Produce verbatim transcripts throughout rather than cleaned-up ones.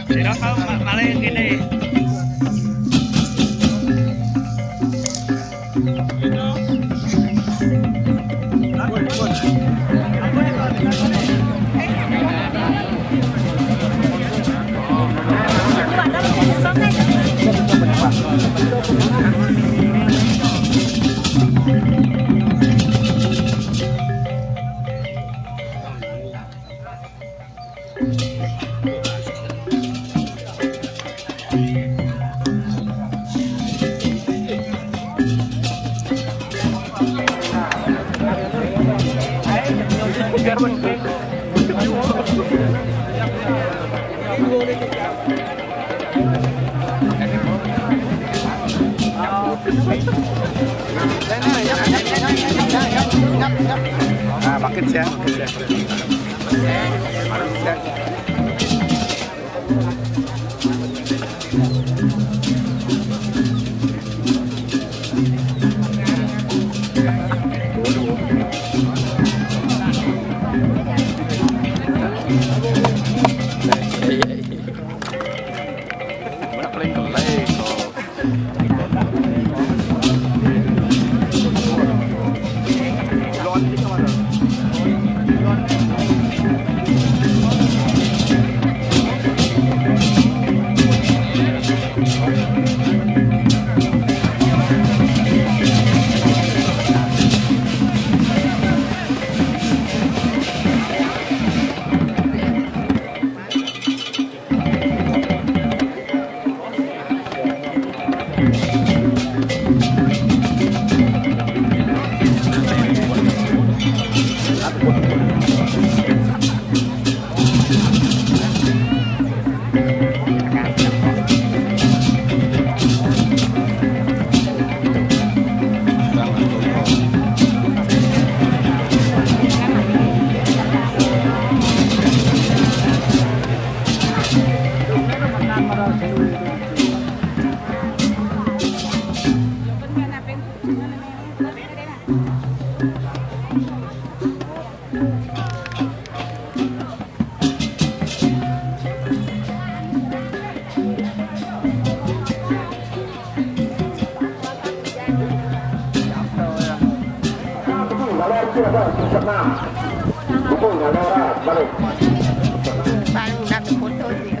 Sira kau ma-, malah yang gini. Ah, makin siang, makin siang. Baru nak foto dia.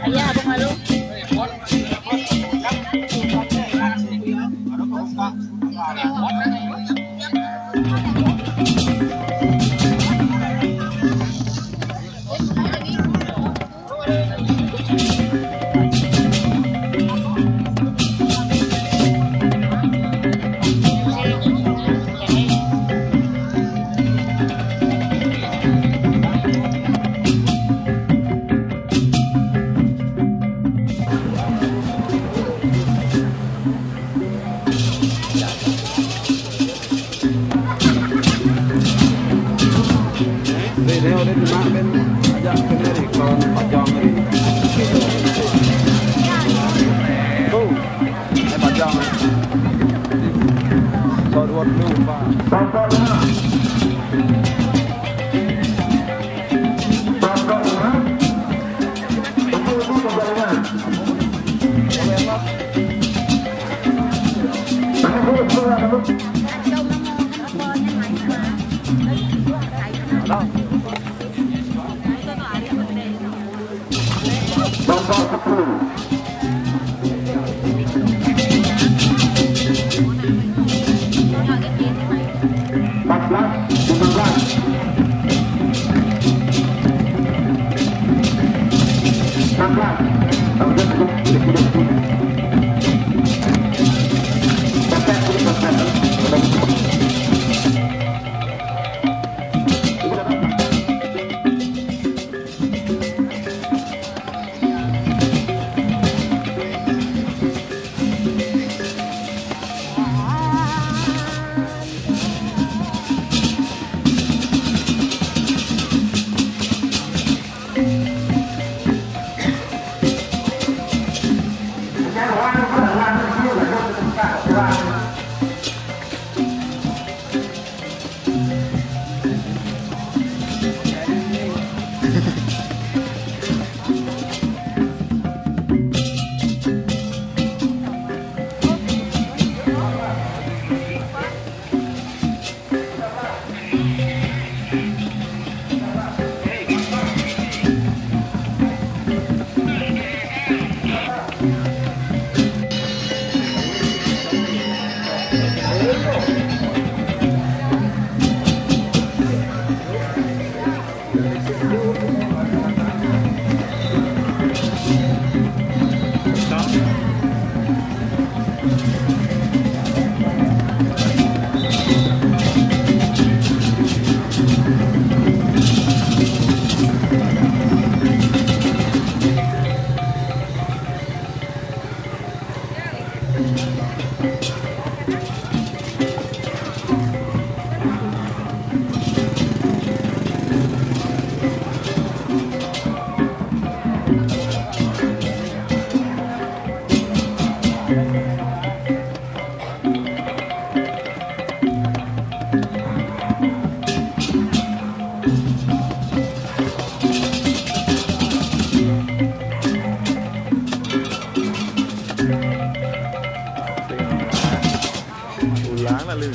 Iya, Abang Malu. Video dia kena ben ajak kena ri kawan pajang ri. Tu, eh pajang. Sodwat lupa. Pajang. Nomor sepuluh. Empat belas, lima belas. Empat belas. Tahu dia cukup, cukup, cukup. Empat belas, empat belas. Ulang lalu.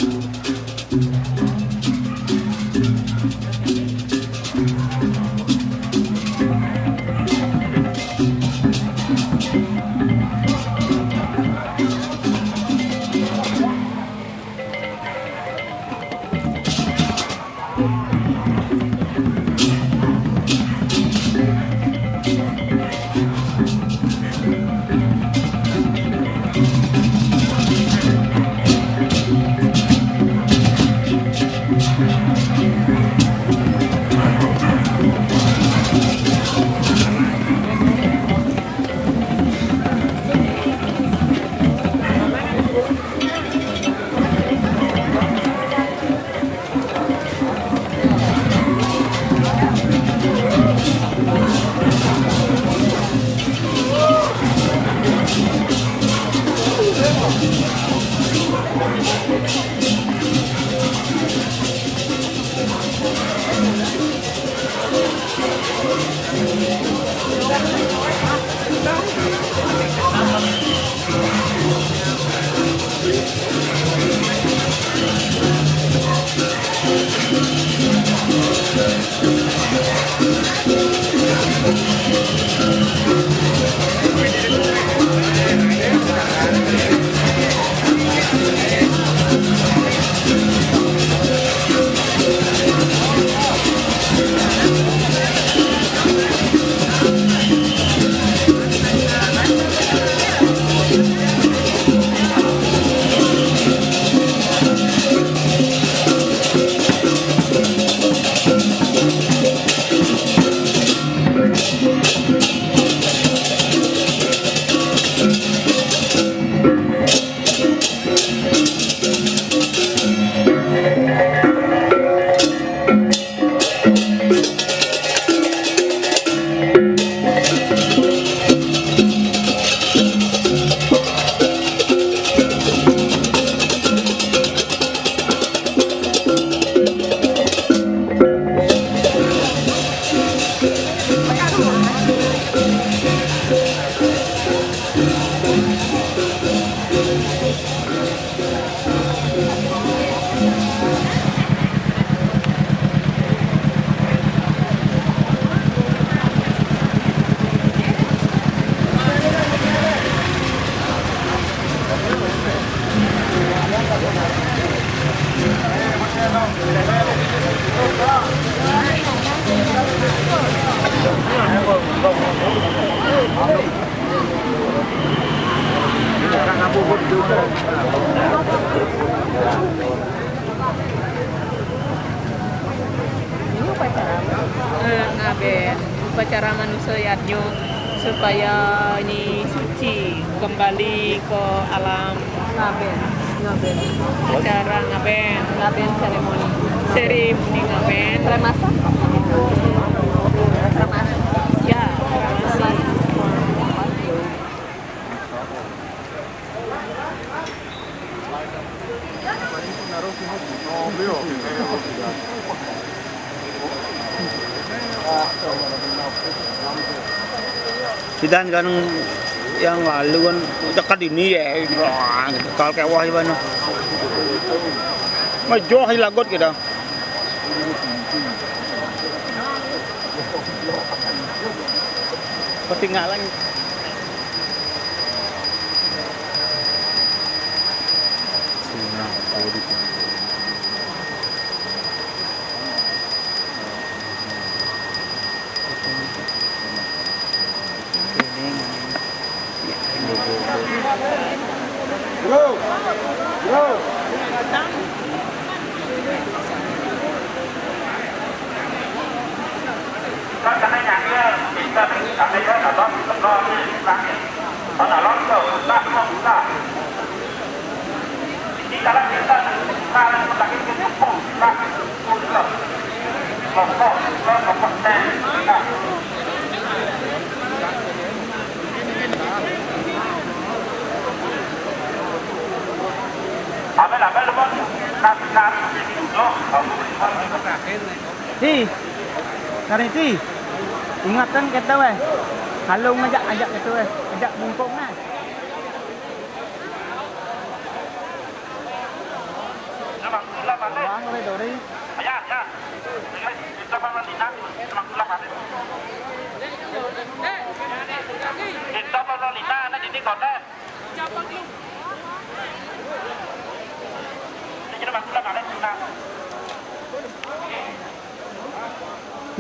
Ini upacara apa? Eh, ngaben. Upacara manusia yadnya supaya ini suci, kembali ke alam. Ngaben, ngaben. Upacara ngaben. Ngaben seremoni. Seremoni ngaben. Kremasi. Kremasi. Ya, kremasi. Sidan kan yang lalu kan dekat ini ya, wah, gitu. Kal kewah gimana? Majoh lagot kita. Ketinggalan. Bro, bro. Ti, Kariti, ingatan kita weh. Kalau ngajak, ajak kita weh, ajak bungkung nah. Bang, weh, Dori.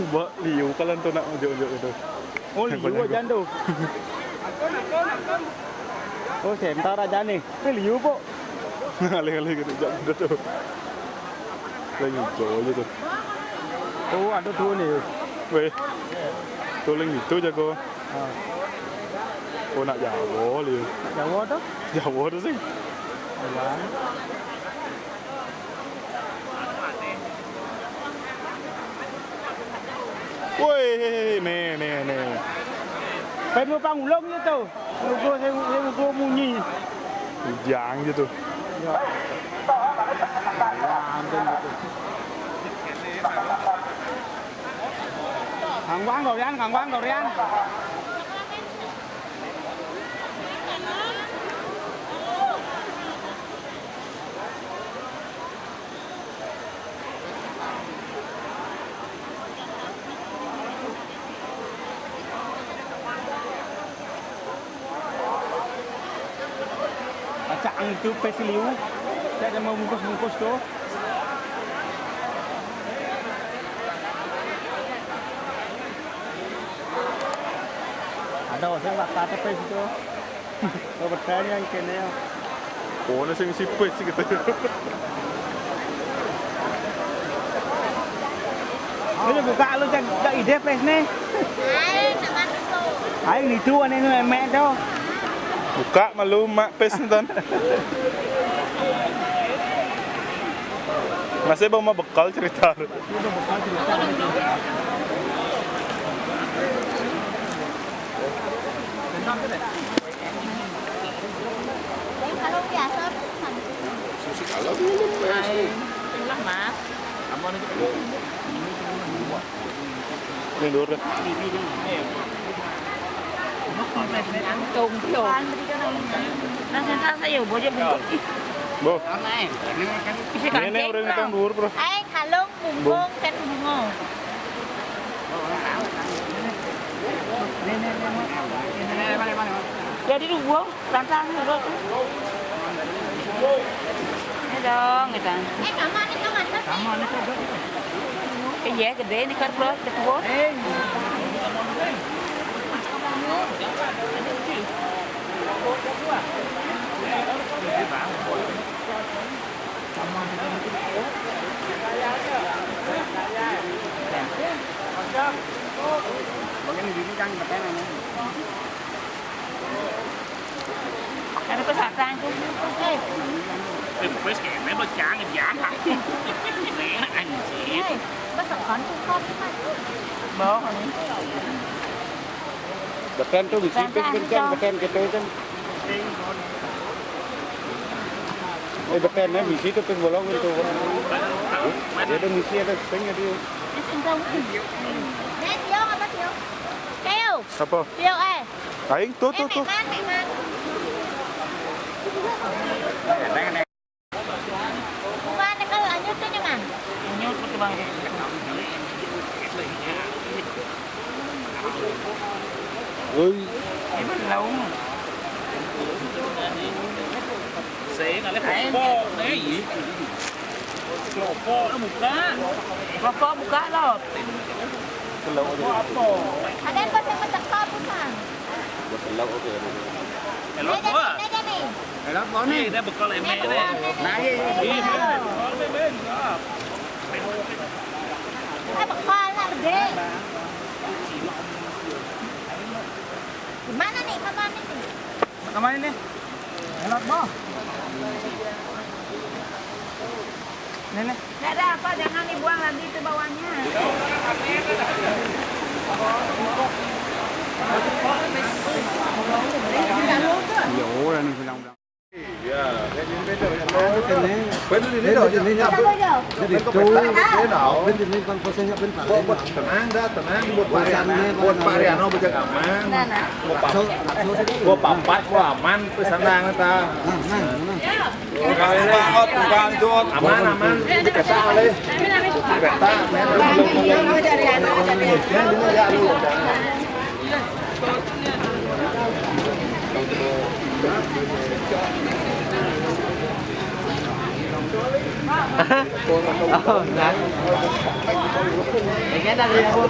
Ba liu kalan tu nak unjuk-unjuk itu. Oh, liu aja tu. Oh, sementara aja nih. Eh, liu, Pok. Alih-alih kena jak tu. Lagi hijau aja tu. Oh, ada tu ni. Weh. Tu lagi hijau jago. Ah. Oh, nak Jawa liu. Jawa tu? Jawa tu sih. Abang. Woi, nih, nih, nih. Kayak numpang ulung je tu. Lugu, saya, saya lugu munyi. Ujang je tu. Ya. Kháng Quang Dorian, Kháng Quang Dorian. Kacang itu pes liu. Saya ada mau bungkus-bungkus tuh. Ada, saya nggak kata pes itu. Kau bertanya yang kene ya. Oh, ini sing sipis gitu. Ini buka lu cek, cek ide pes nih. Aing itu aneh nu emek tuh. Buka malu mak pes nonton. Masih bawa bekal cerita. Kalau biasa, Susi kalau dulu, Mas. Tengah, Mas. Ini dulu deh. Langsung tas aja, bawa aja bungkus. Ih. Bo. Isi Ini, ini kantong, orang Bro. Hitung dulu, Bro. Aing kalung, bungkung, kan bungo. Jadi lu buang, tantang, bro. Ini dong, gitu. Eh, kamu nih, kamu nih, kamu. Iya, gede nih, kan, bro, ketua. Ada pesatan tuh. Eh, wes kayak main lo jangan, jangan. Anjir. Bawa kami. Beten tuh bisi pes kencang, beten gitu kan. Eh, beten, eh, bisi tuh pes bolong gitu. Dia ada misi, ada sing dia. Tio, apa, Tio? Tio. Apa? Tio, eh. Aing tuh, tuh, tuh. Bukan, kalau lanjut tuh, Nyoman. Lanjut, betul, Bang. Oi. Ini belum. Saya ngalih rokok, nih. Rokok, buka. Rokok, buka, loh. Rokok apa? Ada yang pasang mencekam, bukan? Buat selau, oke. Elok, Elok, Bos. Elok, Bos, nih. Ini bekal emek, nih. Nah, iya, iya. Iya, Ben. Bekal emek, Ben. Siap. Eh, bekal lah, gede. Gimana nih, kapan nih? Kapan ini? Elok, Bos. Ini, nih. Nggak ada apa, jangan dibuang lagi itu bawahnya. Iya, orang yang bilang-bilang. Iya. Tenang dah, tenang. Buat Pak Riano, buat aman. Buat papat, buat aman, pesan dah, ta. Aman, aman. Oh, nah. Ini ada ribuan.